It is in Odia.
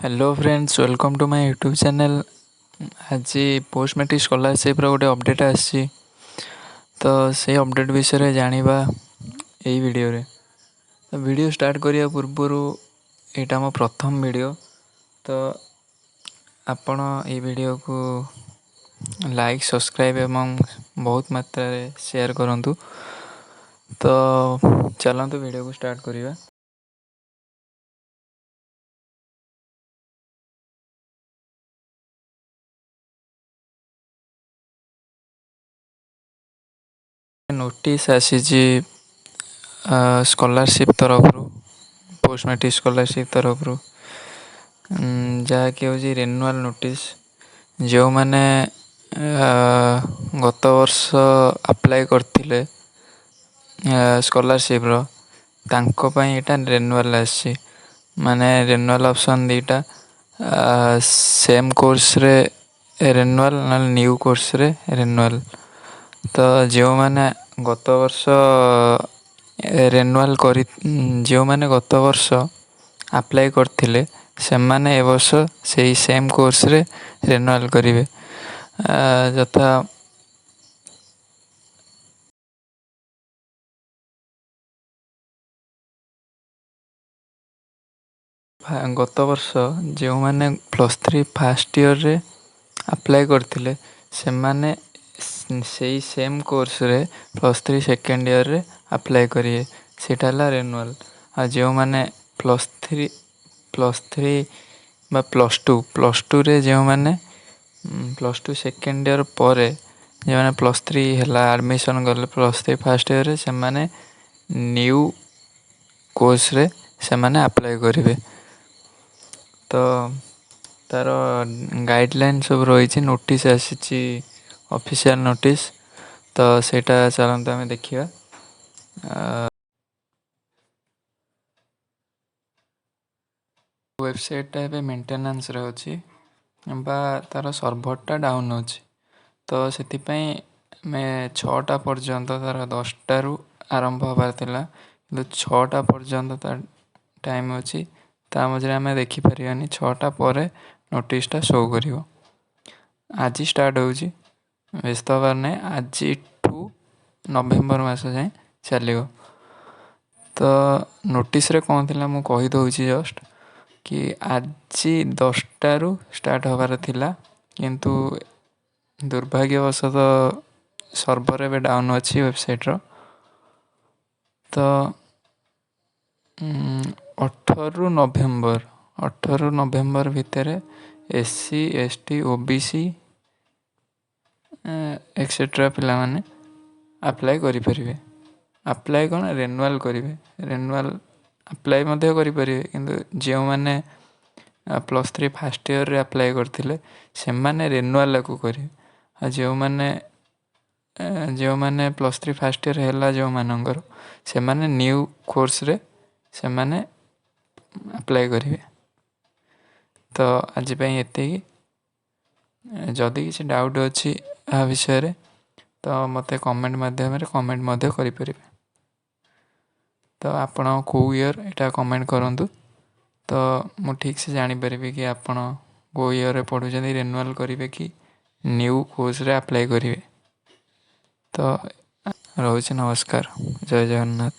Hello friends, welcome to my YouTube channel. ଆଜି ପୋଷ୍ଟ ମ୍ୟାଟ୍ରିକ୍ ସ୍କଲାରସିପ୍ର ଗୋଟେ ଅପଡ଼େଟ୍ ଆସିଛି, ତ ସେଇ ଅପଡ଼େଟ୍ ବିଷୟରେ ଜାଣିବା ଏଇ ଭିଡ଼ିଓରେ। ତ ଭିଡ଼ିଓ ଷ୍ଟାର୍ଟ କରିବା ପୂର୍ବରୁ, ଏଇଟା ମୋ ପ୍ରଥମ ଭିଡ଼ିଓ, ତ ଆପଣ ଏଇ ଭିଡ଼ିଓକୁ ଲାଇକ୍, ସବସ୍କ୍ରାଇବ୍ ଏବଂ ବହୁତ ମାତ୍ରାରେ ସେୟାର କରନ୍ତୁ। ତ ଚାଲନ୍ତୁ ଭିଡ଼ିଓକୁ ଷ୍ଟାର୍ଟ କରିବା। ନୋଟିସ୍ ଆସିଛି ସ୍କଲାରସିପ୍ ତରଫରୁ, ପୋଷ୍ଟ ମ୍ୟାଟ୍ରିକ୍ ସ୍କଲାରସିପ୍ ତରଫରୁ, ଯାହାକି ହେଉଛି ରେନୁଆଲ୍ ନୋଟିସ୍। ଯେଉଁମାନେ ଗତ ବର୍ଷ ଆପ୍ଲାଏ କରିଥିଲେ ସ୍କଲାରସିପ୍ର, ତାଙ୍କ ପାଇଁ ଏଇଟା ରେନୁଆଲ୍ ଆସିଛି। ମାନେ ରେନୁଆଲ୍ ଅପସନ୍ ଦୁଇଟା, ସେମ୍ କୋର୍ସରେ ରେନୁଆଲ୍ ନହେଲେ ନ୍ୟୁ କୋର୍ସରେ ରେନୁଆଲ୍। ତ ଯେଉଁମାନେ ଗତ ବର୍ଷ ରେନୁଆଲ୍ କରି, ଯେଉଁମାନେ ଗତ ବର୍ଷ ଆପ୍ଲାଏ କରିଥିଲେ, ସେମାନେ ଏ ବର୍ଷ ସେଇ ସେମ୍ କୋର୍ସରେ ରେନୁଆଲ୍ କରିବେ। ଯଥା ଗତ ବର୍ଷ ଯେଉଁମାନେ +3 ଫାର୍ଷ୍ଟ ଇୟର୍ରେ ଆପ୍ଲାଏ କରିଥିଲେ, ସେମାନେ ସେଇ ସେମ୍ କୋର୍ସରେ +3 ସେକେଣ୍ଡ ଇୟର୍ରେ ଆପ୍ଲାଏ କରିବେ। ସେଇଟା ହେଲା ରେନୁଆଲ୍। ଆଉ ଯେଉଁମାନେ +3 ବା +2, +2ରେ ଯେଉଁମାନେ +2 ସେକେଣ୍ଡ ଇୟର୍ ପରେ ଯେଉଁମାନେ +3 ହେଲା ଆଡ଼ମିସନ୍ କଲେ +3 ଫାର୍ଷ୍ଟ ଇୟର୍ରେ, ସେମାନେ ନ୍ୟୁ କୋର୍ସରେ ସେମାନେ ଆପ୍ଲାଏ କରିବେ। ତ ତା'ର ଗାଇଡ଼ଲାଇନ୍ ସବୁ ରହିଛି, ନୋଟିସ୍ ଆସିଛି, ଅଫିସିଆଲ୍ ନୋଟିସ୍। ତ ସେଇଟା ଚାଲନ୍ତୁ ଆମେ ଦେଖିବା। ୱେବସାଇଟ୍ଟା ଏବେ ମେଣ୍ଟେନାନ୍ସରେ ଅଛି ବା ତା'ର ସର୍ଭରଟା ଡାଉନ୍ ଅଛି, ତ ସେଥିପାଇଁ ଆମେ 6ଟା ପର୍ଯ୍ୟନ୍ତ, ତା'ର 10ଟାରୁ ଆରମ୍ଭ ହେବାର ଥିଲା, କିନ୍ତୁ 6ଟା ପର୍ଯ୍ୟନ୍ତ ତା ଟାଇମ୍ ଅଛି। ତା ମଝିରେ ଆମେ ଦେଖିପାରିବାନି। 6ଟା ପରେ ନୋଟିସ୍ଟା ଶୋ କରିବ। ଆଜି ଷ୍ଟାର୍ଟ ହେଉଛି, ବ୍ୟସ୍ତ ହେବାର ନାହିଁ। ଆଜିଠୁ ନଭେମ୍ବର ମାସ ଯାଏଁ ଚାଲିବ। ତ ନୋଟିସ୍ରେ କ'ଣ ଥିଲା ମୁଁ କହିଦେଉଛି ଜଷ୍ଟ କି ଆଜି 10ଟାରୁ ଷ୍ଟାର୍ଟ ହେବାର ଥିଲା, କିନ୍ତୁ ଦୁର୍ଭାଗ୍ୟବଶତଃ ସର୍ଭର ଏବେ ଡାଉନ୍ ଅଛି ୱେବସାଇଟ୍ର। ତ 18ରୁ ନଭେମ୍ବର ଭିତରେ SC, ST, OBC etcetera ପିଲାମାନେ ଆପ୍ଲାଏ କରିପାରିବେ। ଆପ୍ଲାଏ କ'ଣ, ରେନୁଆଲ୍ କରିବେ। ରେନୁଆଲ୍, ଆପ୍ଲାଏ ମଧ୍ୟ କରିପାରିବେ, କିନ୍ତୁ ଯେଉଁମାନେ +3 ଫାର୍ଷ୍ଟ ଇୟର୍ରେ ଆପ୍ଲାଏ କରିଥିଲେ, ସେମାନେ ରେନୁଆଲ୍କୁ କରିବେ। ଆଉ ଯେଉଁମାନେ +3 ଫାର୍ଷ୍ଟ ଇୟର୍ ହେଲା ଯେଉଁମାନଙ୍କର, ସେମାନେ ନ୍ୟୁ କୋର୍ସରେ ସେମାନେ ଆପ୍ଲାଏ କରିବେ। ତ ଆଜି ପାଇଁ ଏତିକି। ଯଦି କିଛି ଡାଉଟ୍ ଅଛି ଏହା ବିଷୟରେ, ତ ମୋତେ କମେଣ୍ଟ ମାଧ୍ୟମରେ କମେଣ୍ଟ ମଧ୍ୟ କରିପାରିବେ। ତ ଆପଣ କେଉଁ ଇୟର୍, ଏଇଟା କମେଣ୍ଟ କରନ୍ତୁ, ତ ମୁଁ ଠିକ୍ସେ ଜାଣିପାରିବି କି ଆପଣ କେଉଁ ଇୟର୍ରେ ପଢ଼ୁଛନ୍ତି, ରେନୁଆଲ୍ କରିବେ କି ନ୍ୟୁ କୋର୍ସରେ ଆପ୍ଲାଏ କରିବେ। ତ ରହୁଛି, ନମସ୍କାର, ଜୟ ଜଗନ୍ନାଥ।